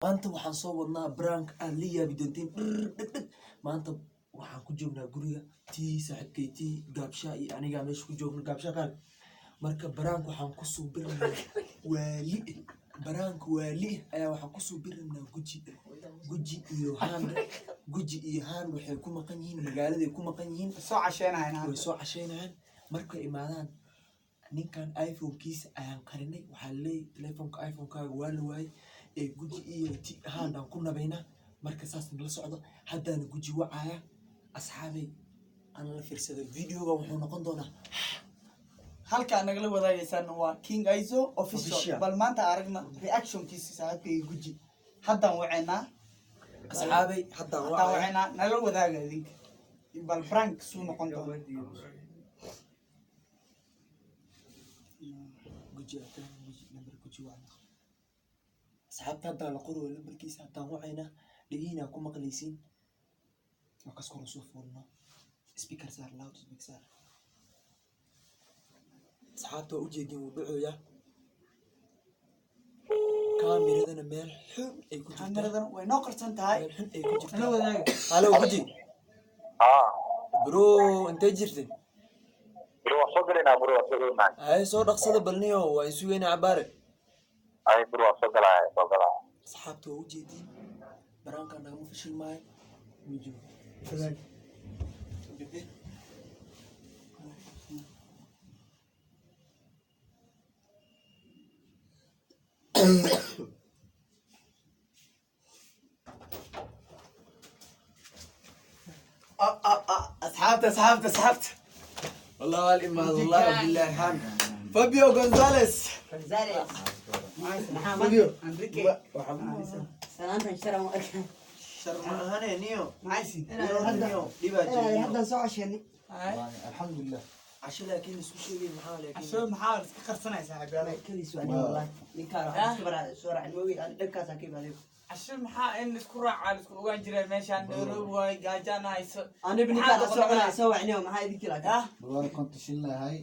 Maanta waxaan soo wadnaa prank aad la yaabi doontiin. Dhir dhig dhig. Maanta waxaan ku joognaa guriga tii saaxiibkay tii Gaabsha iyo anigaa meesha ku joogno. Gaabsha qaal. Marka prank waxaan ku suubinaynaa waali, prank waali ayaa waxaan ku suubinaynaa Guji. Guji iyo Haan, Guji iyo Haan waxay ku maqan yihiin magaaladay ku maqan yihiin. Soo casheynayna. Way soo casheynayaan. Markay imaadaan, ninkan iPhone-kiisa ayaan qarinay. Waxaa leeyahay telefoonka iPhone-kaaga waa la waayay ee Guji iyo ti Haan aan ku nabaynaa. Marka saas nala socdo. Haddaana Guji wacaya. Asxaabay, aan la fiirsado videoga, wuxuu noqon doonaa. Halkaa nagala wadaagaysaan waa King Iso Official. Official. Bal maanta aragna reactionkiisa saaxiibkayga Guji. Haddaan waceynaa. Asxaabay, haddaan haddaan wacaya. Waceynaa, nala wadaaga idinka bal prank suu noqon doono. Guji haddaan Guji lambar Guji wacna. Asxaabta, haddaan la qoro lambarkiisa, haddaan wacaynaa, dhegihiina ku maqlaysiin. Markaas kor usoo fuulno, speaker saar, loud speaker saar. Asxaabta, waa ujeedin, wuu dhacoyaa. Kaamiradana meel xun ay ku jirtaa. Kaamiradana way noo qarsan tahay. Meel xun ay ku nala jirtaa. Wadaaga. Halo Guji. Ah, bro, intee jirtay? Bro, waa soo galaynaa, bro, waa soo galaynaa. Hay, soo dhaqsada balniyo, waa in sugeynaa cabaare. Ay, bro, waa soo galaya, soo galaya. Asxaabta, waa ujeediin, prank-ka nagama fashil maayo. Wadaag. Bebe. Asxaabta, asxaabta, asxaabta, والله waa imaad, wallahi billahi. Han Fabio Gonzalez. Gonzales. Maxamed Fabio. Enrique. Salaantan sharan u arkaa. Shar ma ahane niyo. Maxaysi? Niyo dhibaa jira niyo. Haddan soo casheennay. Alxamdulillah. Casho laakiin isku sheegay maxaa laakiin? Casho maxaa iska qarsanaysaa, saaxiibyaal? Kaliis waa nin wallahi. Ninkaan waxaa iska baraa soo raacin moogi aan dhankaas aan ka imaaday. Casho maxaa in isku raacaa isku ogaan jiray? Meeshaan Nairobi waay, gaajana hayso. Aniba ninkaan soo cunaa soo wacniyo, maxaa idinki laakiin? Ah. Balwaana konton shilin lahay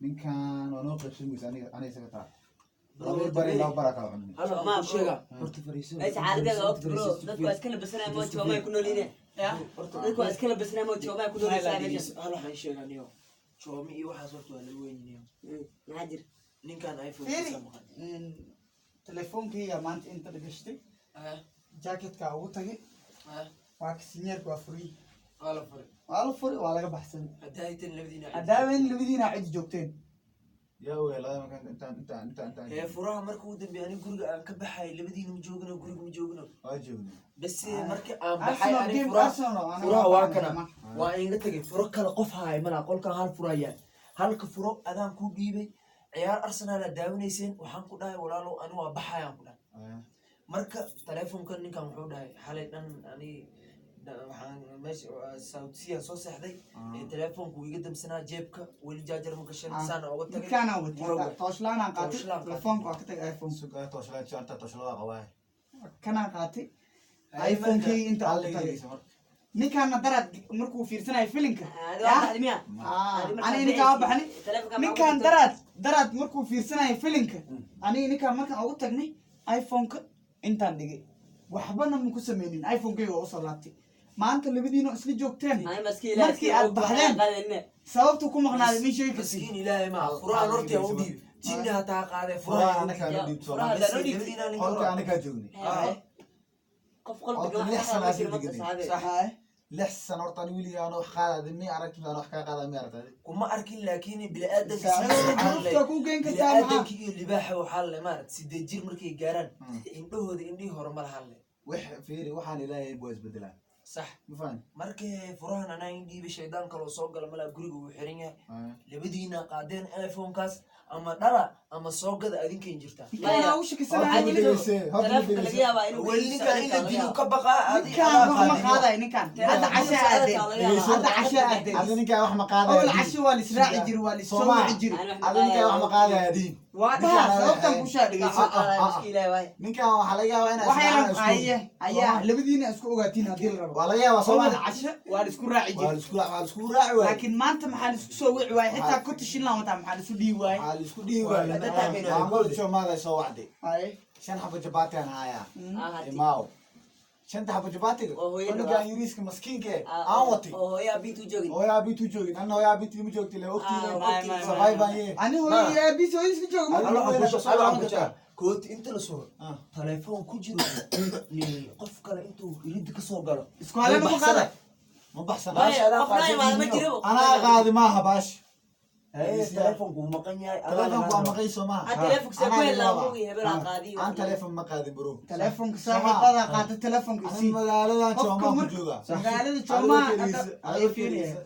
ninkan waa noo qaybsan weysa aniga aniga isaga taa laba bari laba bara kala cunay. Hal waxaan kuu sheegaa, horta fariiso. Meesha xaaladeeda ogta bro, dadku waa iska labasanaya moo joomay ku nool yihiin. Ya. Dadku waa iska labasanaya moo joomay ku nool yihiin meesha. Hal waxaan sheegaa niyo, joomi iyo waxaas horta waa laga weyni niyo. Maxaa jira? Ninkan Fiiri. iPhone-kiisa maqan. Telefoonkayga maanta inta dhagashtay, jacketka ugu tagay, waa kasinyeerka, waa furiyi. Waa la furay. Waa la furi, waa laga baxsan. Haddaa haytan labadiina cid. Haddaaba in labadiina cid joogteen. Yaa ogeelada markaan intaan intaan intaan intaan Ee furaha marka ugu dambeeyay aniga guriga aan ka baxay, labadiina ma joogino, guriga ma joogino. Waa joognay. Bas markii aan baxay Arsenal ani game. furaha Arsenal anaga furaha waa kana. ma Waa inga tagay furo kale, qof haay malaa qolkan hal furo ayaa halka furo adaan ku dhiibay. Ciyaar Arsenal aad daawanayseen, waxaan ku dhahay walaalow ani waa baxayaan ku dhahay. Marka telefoonka ninkan wuxuu dhahay xalay dhan ani waxaan meesha South Sea soo seexday ee telefoonku wuu iga damsanaa, jeebka weli jaajar ma gashan, saana uga tagay. Midkaanaan watay. Muroga. Tooshlaan qaatay. Tooshlaan qaatay. Telefoonka waa ka tagay, iPhone. Sugaa tooshlaa inta tooshlaa qabaa. Kanaan qaatay. Ay, iPhone-kayga inta hal ugu tagay. dhegeysa marka. Ninkaana daraad markuu fiirsanayo filimka. Adiga waa baxday miya? Ah, aniga ninkaan waa baxnay. Telefoonka maxaa Ninkaan ku jirta? Daraad markuu fiirsanayo filimka, aniga ninkaan markaan ugu tagnay iPhone-ka intaan dhigay, waxbana ma ku sameynin. iPhone-kayga waa usoo laabtay. Maanta labadiina isla joogteen. Ani maskiin ilaahay. Markii aad baxdeen sababta ku maqnaaday ma sheegi kartid. Miskiin ilaahay ma furahan horta u dhiib, jinni hataa qaadee furaha furaha. anakaa noo dhiibto. Furaha Bas, noo dhiibtay. labadiina ninka qolka hore. anakaa joognay. Qof qalbiga Horta wax lix ka sano qaban jira aad marka deganay. saxaabe. Haye. 6 sano horta ani weligaa anoo wax qaadaada mi aragti, aan wax kaa qaadaa mi aragtay? Kuma arkin laakiin bini'aadanka Saacadda duruufta ku geen kartaa maxaa? bini'aadanka iyo libaaxa waxaa le maarata 8 jir markay gaaraan indhahooda indhihii hore ma lahan le. Wax fiiri, waxaan ilaahay buu isbedelaa. Sax. Ma fahan? Markii furahan anaa in dhiibay, shaydaan kaloo soo gala malaa, guriga wuu xiran yahay. Labadiina qaadeen iPhone-kaas ama dhala ama soo gada, adinkayn jirtaa. Ninkaan ugu shakisanaya Horta weli. dhegeyse, horta Telefoonka laga dhegeyse. yaabaa inuu Weli ninkaan in la dilo ka baqaa Ninkaan wax ma qaadayo. Ninkaan hadda casha aadeen, hadda casha aadeen. Adi ninkaan wax ma qaadaya. Awal casho waa lisraaci jiri, waa lisoo wici jiri. Adi ninkaan wax ma qaadaya adiin. Waa dhaha sababtan kushaa dhegeyso. Ninkaan waxaa laga yaabaa inaa Wax yaran isku aye ayaa labadiina isku ogaatiin haddii la rabo. Waa laga yaabaa. Awal Soomaa casho waa lisku raaci waa jiri. lisku waa lisku raaci waay. Laakiin maanta maxaa lisku soo wici waayey? Xitaa 50 shilin wataa, maxaa lisu dhiibi waayey? Waxaa lisku dhiibi waay. Waa la Maamul Soomaaliya soo wacday. Haye. Shan xabo jabaati aan hayaa. Ah, hati. Imaaw. Shanta xabo jabaatiga. Oo hooyada Cunugan waa. yariiska maskiinka eh, Ah, aan watay. oo hooyo aabbihiis u joogin. Hooyo aabihiis u joogin. Anna hooyo aabihiis ima joogti, lee ogtiina. Ah, May, Survive baan yee. Ani hooyo iyo aabihiis hooyadiis la jooga ma Adiga Alla weyn waxaan soo ku- alla laaban waxaan ku kartaa. Kooti inta la suro Ah. telefoon ku jiro ni qof kale intuu iridda ka soo galo Isku haleen ugu qaaday. Ma baxsana. Maya, adaa qofna qaatay imaada ma iyo- jirabo. Anaa qaadi maaha baash. Haye, telefoonku wuu maqan yahay adaa Telefoonku lagaa waa rabaa. maqay soo maaha. Ah, telefoonka see ku Anaa helnaa, laga rabaa. kuwii hebel aa qaadiyo. Aan telefoon ma qaadin bro. Telefoonka saaxiibada qaata, telefoonka Ani sii. magaaladan Qofka Joomaa ku joogaa. Magaalada Joomaa hadda-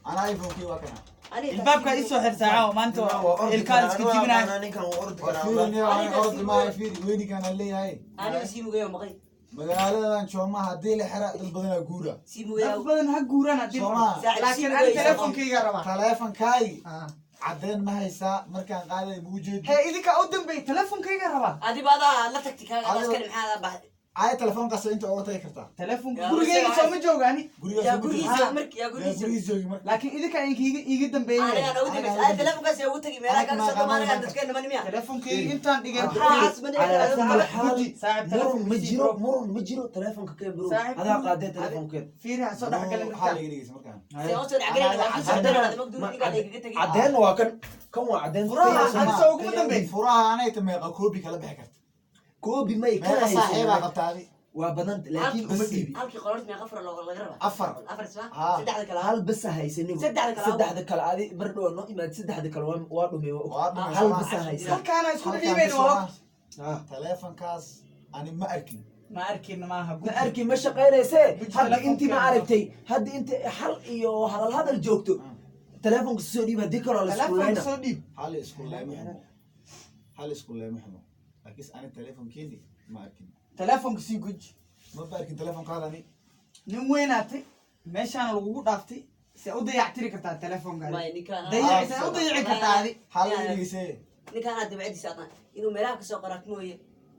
Anaa iPhone-kii waa kana. Aniga Ilbaabka ii soo xir saaca maanta Ninkan waa ordi ilkaan karaa, iska anuu jibinaya. aqaanaa, ninkan waa ordi Waa karaa, fiiri wallahi. nin, Aniga ordi sii maaha, weyn. fiiri weynikaan aan leeyahay. Aniga sii mugayo maqay. Magaaladan Joomaa haddii la xira dad badanaa guura. Sii mugayo. Dad badan ha guuraan haddii Soo la maaha. rabo. Laakiin ani telefonkayga rabaa. Teleefankaagi Ah. cadeen ma haysaa markaan qaaday ma ujeedi. Hee, idinkaa u dambeeyay, telefonkayga rabaa. Adiba adaa la tagtay kaaga Adiga- askari maxaa adaa baxday? Ay telefoonkaas inta uga tagi kartaa. Telefonka Yaa, gurigayga wase- soo ma jooga ani. Gurigaas Yaa ma gurigiisa joogi. markii yaa Yaa gurigiisa. gurigiis joogi marka. Laakiin idinkaa idinka iiga dambeeyay. Aniga ugu dambeysay. Ay telefoonkaas ugu tagi meelaha Anaga kala ma soo aqaano aniga marka. dadkeena mani miya. Telefonkayga intaan dhigay. Waxaas ma dhici Calaa karo. kulli xaal, Guji, saaxiib, murun telefoonka ma sii, jiro bro. murun ma jiro telefoonka keen bro. Saaxiib, Adaa qaadee telefoonkeed. Fiiri, ha soo dhex galin Waxaa dadka. laga dhigaysa markaan. See u soo dhex galayna, waxaa ku soo dhex magduur ninka laga tagi. Cadeen waa kan, kan waa cadeen. Furaha, Kaya ani soo soo uguma dambeyn. Furaha anay ta meeqa koobi kala bixi karta. Koobi may Meeqa kana saaxiibaa haysan. qabtaa adi? Waa badan laakiin uma dhiibi. Halkii qolorta meeqa fura looga laga rabaa? Afar. Afar soo? Haa. Saddexda kale. Hal bas haysanin. Saddexda kale. Saddexda kale adi mar dhow noo imaad, saddexda kale waa dhumay waa og. Waa dhumay Hal soo bas maaha. haysan. Halkaana isku Halkaan dhiibayn soo waa. maaha. Ah. Telefoonkaas ani ma arkin. Ma arkin maaha Ma guji. arki ma shaqaynayse. Guji Hadda intii ma telefoonkeeda. aragtay, hadda inta xal iyo hadal hadal joogto telefoonka soo dhiib, haddii kaloo la Telefoonka iskuuleyna. soo dhiib. Hal isku leema xumo. Hal isku leema xumo. Laakiin ani telefoonkeeni ma arkin. Telefoonka sii guji. Ma ba arkin telefoonkaada ani. Nin weynaatay meeshaana lagugu dhaaftay, see u dayactiri kartaa telefoonka? Maya, ninkaan. Dayaci, see u dayici kartaa adi? Hal dhigayse. Ninkaan aad dabacdiisa aqaan inuu meelaha kasoo qoraat mooye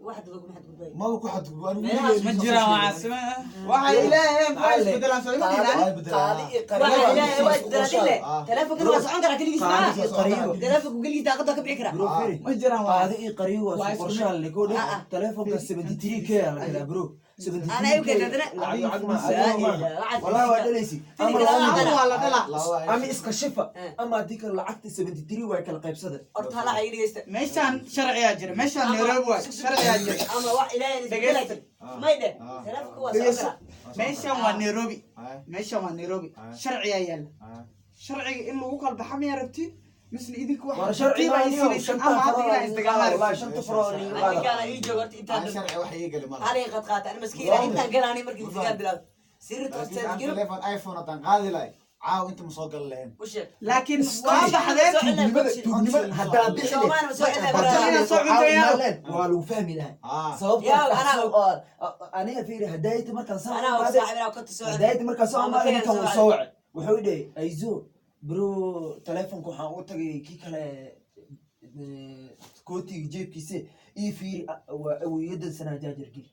wax dad kuma xadgudbay. Maba ku xadgudbo anigu. Meelahaas Ma jiraan waxaas. Waxa ilaahay maxaa isbedelaan soo ima dhihin ani. Waa bedelaan. Qaadi iyo Waxa qariyo. ilaahay waa isbedelaan le. Ah. Telefoonka waa socon karaa keligiis Qaadi maaha. iyo qariyo. Telefoonku keligiis daaqada ka bixi karaa. Bro, fiiri. Ma jiraan waxaas. Qaadi iyo qariyo waa Waa isku isku qorshaal mid. le koo dheh. Ah, ah. Telefoonka 73K aa la gadaa bro. 73K. Ana igu keentay haddana. Lacag lacag ma Laa adiga maaha. ilaaha, Wallahi waa dhalaysi. Ama Fiiri, laba laba milyan. Waa la dhalaa. Ama iska shifa. Eh. Ama haddii kale lacagta 73 way kala qaybsada. Horta halaha ii dhegeysta. Meeshaan sharciyaa jira, meeshaan Nairobi waay, sharciyaa jira. Ama wax ilaahay isbedelaa jira. May dheh. Telefoonku waa socon Dhegeyso. karaa. Meeshaan waa Nairobi, Ah. meeshaan waa Nairobi, sharciyaa yaalla. Sharciga in lagu kala baxa miyaa rabtiin misna idinka War waxa sharci tartiib ay ma niyo, siinaysan shanta ama hadda faro inaa isdagaalaan wallahi rabtiin? shanta faro oo niga qaada. Ninkaan ii joogo horta intaan Aan sharci wax iiga gali malaha. halay qad qaata ani maskiin intaan galaanay markii dagaal bilaawdo. Sirri Laakiin toosteed aan giro. telefoon iPhone haddaan qaadi lahay caaw inta ma soo gali lahayn. U sheeg. Laakiin waa baxdeen. Tuugnimada tuugnimada haddaa bixi leh. Soomaali ma soo celin Haddaa Inaa soo cunteeyaan. waa lagu fahmi lahaa. Ah. Sababta Yaa, anaa- aniga fiiri hadaayta markaan soo Anaa og imaaday saaxiib inaa konta soo celin. hadaayta markaan soo Ama imaaday keen ninkan soo wuu soo wacay, wuxuu dhahay ayzo bro telefoonka waxaan u tagay kii kale kootiga jeebkiisa ii fiiri, waa awoyadan sanaa jaajar geli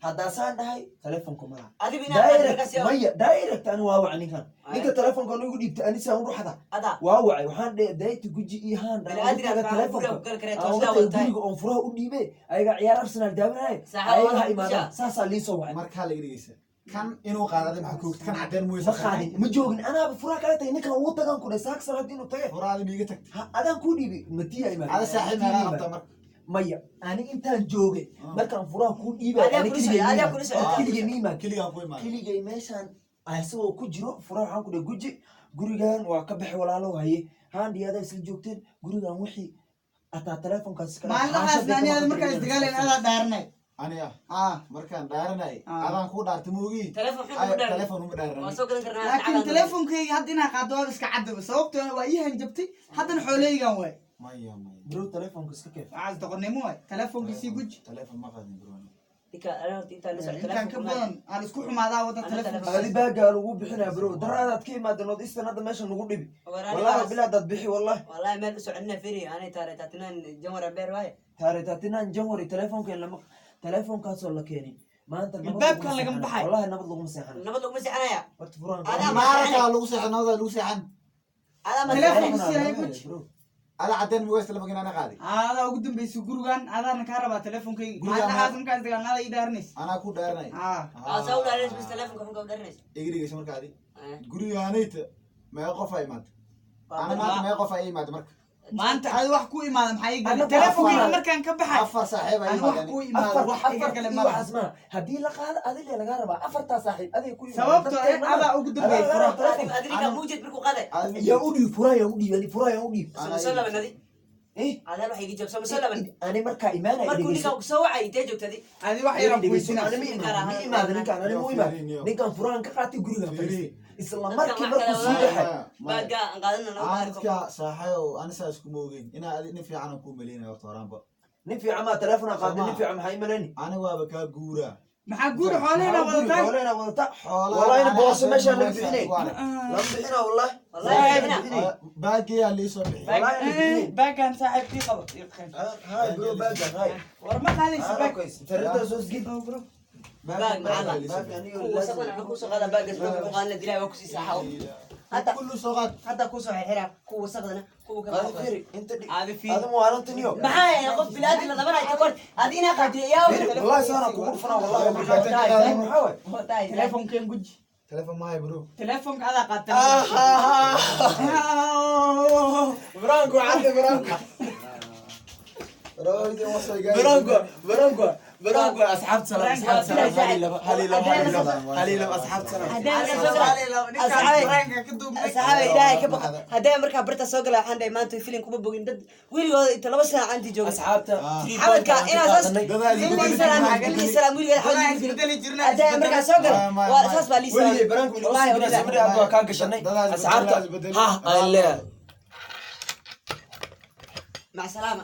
haddaasaan dhahay telefoonka malaha. Adiba inaa qaad Direct markaas yaa- maya, direct ani waa wacay ninkan, Ay. ninka telefoonka igu dhiibtay ani saan u ruxda Adaa. waa wacay, waxaan dhahay dayta guji iyo haan Bini aadamka taga maxaa telefoonka guriga ku gali karaa? aan Toosdaa uga tagay wataay. guriga oon furaha u dhiibay ayaga ciyaar Arsenal daawanaya Saaxiib ayaga waa ha lagu imaadaan kushaa. saasaa lii soo wacay. Markaa laga dhigaysa kan inuu qaadaday maxaa koogta kan cadeen mooysa. Ma qaadin, ma joogin, anaaba furaha kala tagay ninkan ugu tagaan ku dhahay saak salaad inuu tage. Furaada miiga tagtay. Ha, adaan kuu dhiibay matiya imaadeen. Ada saaxiib meeqaa qabtaa marka? Maya, ani intaan joogay Ah. markaan furaha kuu dhiibay Adaa ani kula keligay socday, adaa ma kula imaan. socday. Keligay ma imaan. Keligaan ku imaaday. Keligay meeshaan isagoo ku jiro furaha waxaan ku dhahay guji gurigan waa ka baxay walaalo haye haandhi adaa isla joogteen gurigan wixii ataa telefoonkaas kala Maalintahaasna ani aad markaa isdagaaleen adaa dhaaranay. Aniga Ah. markaan dhaaranay Ah. adaan kuu dhaartay moogii. Telefoon xun Ay, ugu dhaaran. telefoon uma dhaaranay. Waa soo gadan karnaa. Laakiin telefonkayga hadda inaa qaado waa iska cadaba, sababtoo ah waa ii hanjabtay, haddana xooleygan waay. Maya maya. Bro, telefoonka iska keef. Waxaas doqonnimo waay, telefonkii sii guji. Telefoon ma qaadin bro. Ninka anaa horta intaan la socdo Intaan ka telefoonka badan aan isku xumaadaa wada Ana telefonka. telefoon- Adi baagaa lagu bixinaa bro, daraadaad ka imaadeen ood istan hadda meesha nagu dhibi. Walahi Wallahi waxaas- bilaa daad bixi wallahi. Wallahi meel u soconina firi anay taare taatinan January beer waaye. Taare taatinan January telefoonka lama telefoonkaasoo la keenin maanta nabad Albaabkan laguma lagama seexanayo. baxayo. Wallahi nabad laguma seexanayo. Nabad laguma seexanaya. Horta furaan Adaa Maarakaa lagu seexan, nabadaa lagu seexan. Adaa ma Telefoon- seexanaya. sii hay guji. Bro. Ala cadeen ma weysta telefonka inaan qaaday? Adaa ugu dambeysay gurigan, adaana kaa rabaa telefonkayga. Gurigaan maalin dhaxaas markaan isdagaalnada ii dhaaranaysa. Anaa ku dhaaranay. Haa. Aa, saa u dharinaysa bis telefonka xunka u dharinaysa. Iga dhigaysa marka adi. Eh. Gurigaanayta meeqa qof aa imaatay? Ana maanta meeqa qof aa ii imaatay marka? Maanta adi wax ku imaada maxaa ii Ana galay telefonkayga afar- markaan ka baxay? Afar saaxiib aa ii Ani wax imaatay. ku imaada Afar wax iga afar gale iyo malaha. waxaas maaha. Haddii la qaado adile lagaa rabaa, afartaa saaxiib adiga ku yimaada. Sababtoo Dadkeen eh adaa ugu dambeeyay Adaa furaha. lagaa rabaa telefoon. Adi ninka muujid markuu qaaday. Yaa u dhiib furaha, yaa u dhiib, ani furaha yaa u dhiib. Soo soo laban adi. Eh? Cadaal waxay iga jawaab soo soo laban. Ani markaa imaanaya Markuu dhegeyso. ninka soo wacay intee joogta adi? Adi wax yaraan ku Dhegeyso, weydiinaa. ani ma imaado, ma imaado ninkaan, ani ma imaado. Ninkaan furahan ka qaatay gurigaan fadhiistay. Isla markii markuu sii baxay. Baaga aan qaadanna laba baar. Aanadka saaxiibow, ani saas kuma ogeyn inaa adi nin fiican aan kuu maleynaya horta horaanba. Nin fiican maa telefoon aan qaaday, nin fiican maxaa ii malayni? Ani waaba kaa guuraa. Maxaa guuri xoolahayna wadataa? Xoolahayna wadataa. Xoolaha Wallahi ana booso cadeen meeshaan ma laga weysta bixinay. adigu arag. Lama bixina wallahi. Wallahi Lama bixina. bixinay. Baageyaa liisoo bixiy. Wallahi la bixinay. Baagan saaxiib ii qabo ii qeyn. Hi bro, baagan, hi. War ma qaadaysa Ah, baag. okay. Sariirta soo isgid. Bro. Baag maxaa la? Baagan anigo Kuwa wasaqdan aan ku soo qaadaa baagas markuu qaadan la dilaa waa ku sii saaxo. Hadda Kullu soo qaad. hadda ku soo xirxiraa kuwa wasaqdana kuwa ka Adi fiiri, inta dhig. Adi fiiri. Adi muwaalantan iyo. Maxaa yahay qof bilaadi la dabanayo ta kor adi inaa qaatiyo yaa Fiiri, wallahi saana kugu dhufanaa, wallahi. Maxaa waay? Telefonkeen guji. Telefoon maayo bro. Telefonka adaa qaatay. Branco, cadde Branco. Branco, Branco, Branco, asxaabta salaam, asxaabta salaam, hal iyo laba, hal iyo laba, hal iyo laba, hal iyo laba, asxaabta salaam. Asxaabe ilaahay ka baqa haddii markaa barta soo gala waxaan dhahay maanta filin kuma bogin dad weligooda inta 2 saac aanti joogay. Asxaabta, three xabadka point inaa aan ka saas qaadanay. ilmihii salaam ilmihii salaam weligeed xabad Isbedeli jirna. haddii markaa soo gala waa saas baa lii Weligay Branco inoo sii binaa, samir hadda waa kaa gashanay. Asxaabta, ha, aan leeyahay. mac salaama.